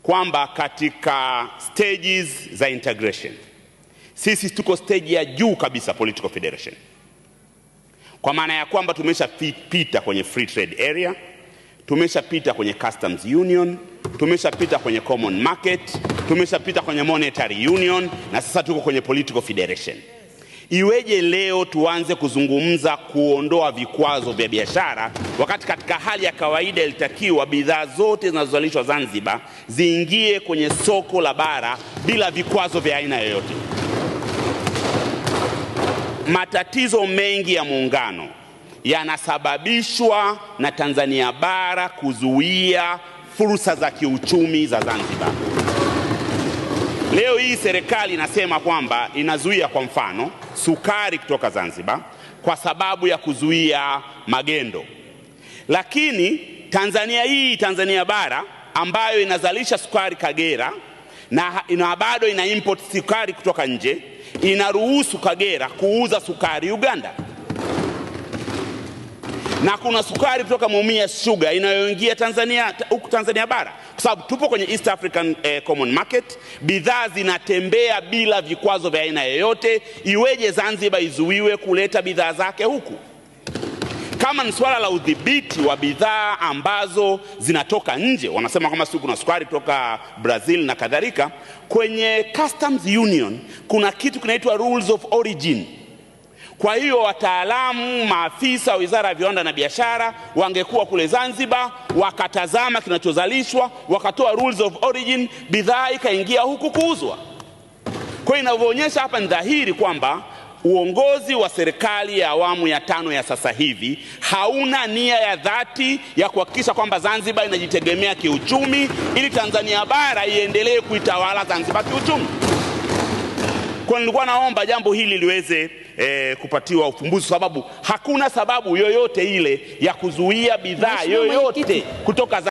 kwamba katika stages za integration sisi tuko stage ya juu kabisa, political federation, kwa maana ya kwamba tumeshapita kwenye free trade area, tumeshapita kwenye customs union, tumeshapita kwenye common market, tumeshapita kwenye monetary union na sasa tuko kwenye political federation. Iweje leo tuanze kuzungumza kuondoa vikwazo vya biashara wakati katika hali ya kawaida ilitakiwa bidhaa zote zinazozalishwa Zanzibar ziingie kwenye soko la bara bila vikwazo vya aina yoyote? Matatizo mengi ya muungano yanasababishwa na Tanzania bara kuzuia fursa za kiuchumi za Zanzibar. Leo hii serikali inasema kwamba inazuia kwa mfano sukari kutoka Zanzibar kwa sababu ya kuzuia magendo, lakini Tanzania hii, Tanzania bara ambayo inazalisha sukari Kagera na bado ina import sukari kutoka nje, inaruhusu Kagera kuuza sukari Uganda, na kuna sukari kutoka Mumias Sugar inayoingia Tanzania huku Tanzania bara, kwa sababu tupo kwenye East African Common Market, bidhaa zinatembea bila vikwazo vya aina yoyote. Iweje Zanzibar izuiwe kuleta bidhaa zake huku? Kama ni swala la udhibiti wa bidhaa ambazo zinatoka nje, wanasema kama si kuna sukari kutoka Brazil na kadhalika, kwenye Customs Union kuna kitu kinaitwa rules of origin. Kwa hiyo wataalamu, maafisa wa Wizara ya Viwanda na Biashara wangekuwa kule Zanzibar, wakatazama kinachozalishwa, wakatoa rules of origin, bidhaa ikaingia huku kuuzwa. Kwa hiyo inavyoonyesha hapa ni dhahiri kwamba uongozi wa serikali ya awamu ya tano ya sasa hivi hauna nia ya dhati ya kuhakikisha kwamba Zanzibar inajitegemea kiuchumi ili Tanzania bara iendelee kuitawala Zanzibar kiuchumi. Kwa nilikuwa naomba jambo hili liweze kupatiwa ufumbuzi, sababu hakuna sababu yoyote ile ya kuzuia bidhaa Mheshimiwa yoyote Mwenyekiti. kutoka